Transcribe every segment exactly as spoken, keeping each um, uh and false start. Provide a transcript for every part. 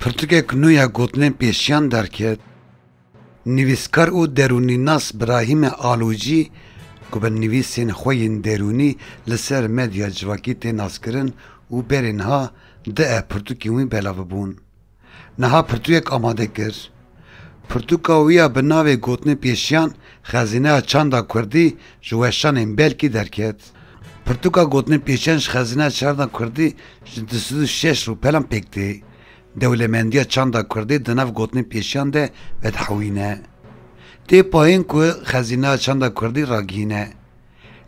Pirtûkek nû ya gotinên pêşiyan derket. Nivîskar û derûnînas Birahîmê Alûcî, ku bi nivîsên xwe yên derûnî li ser medya civakî tê naskirin û berê niha du ev pirtûkên wî belav bûn, niha pirtûkek amade kir. Pirtûka wî ya bi navê Gotinên Pêşiyan, Xezîneya Çanda Kurdî ji weşanên Belkî derket. Pirtûka Gotinên Pêşiyan ji Xezîneya Çanda Kurdî ji du sed û şeş rûpelan pêk tê. Dewlemendiya çanda kurdî di nav gotinên pêşiyan de vedihewîne. Tê payîn ku Xezîneya Çanda Kurdî ragihîne.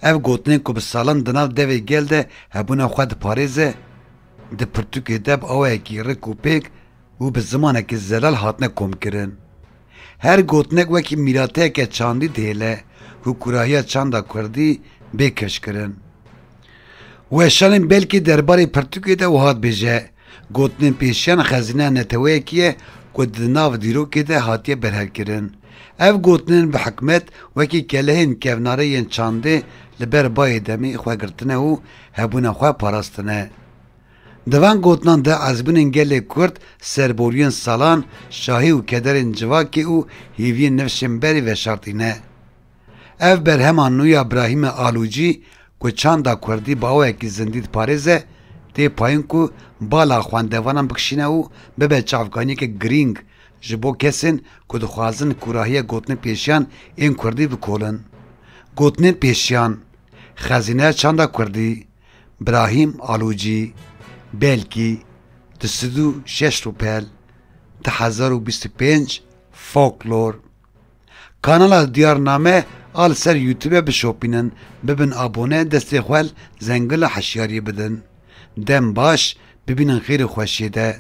Ev gotinên ku bi salan di nav devê gel de hebûna xwe diparêze, di pirtûkê de bi awayekî rik û pêk û bi zimanekî zelal hatine komkirin. Her gotinek wekî mîrateyeke çandî dihêle ku kûrahiya çanda kurdî bê keşkirin. Weşanên Belkî derbarê pirtûkê de wiha dibêje, Gotinên pêşiyan xezîneya neteweyekî ye ku di nav dîrokê de hatiye berhevkirin. Ev gotinên bi hikmet wekî kelehên kevnare yên çandê li ber bayê demê xwe girtine û hebûna xwe parastine. Di van gotinan de ezbûnên gelê Kurd serboriyên salan, şahî û kederên civakê û hêviyên nifşên berê veşartîne. Ev berhema nû ya Birahîmê Alûcî ku çanda kurdî bi awayekî zindî diparêze, tê payîn ku bala xwendevanan bikişîne û bibe çavkaniyeke girîng ji bo kesên ku dixwazin kûrahiya gotinên pêşiyan ên kurdî bikolin. Gotinên pêşiyan, Xezîneya Çanda Kurdî, Birahîm Alûcî, Belkî, du sed û şeş rûpel, du hezar û bîst û pênc, Folklor. Kanala Diyarname a li ser YouTube bişopînin, bibin abone, destê xwe li zengila hişyariyê bidin. Dem baş, bibînin xêr û xweşiyê de.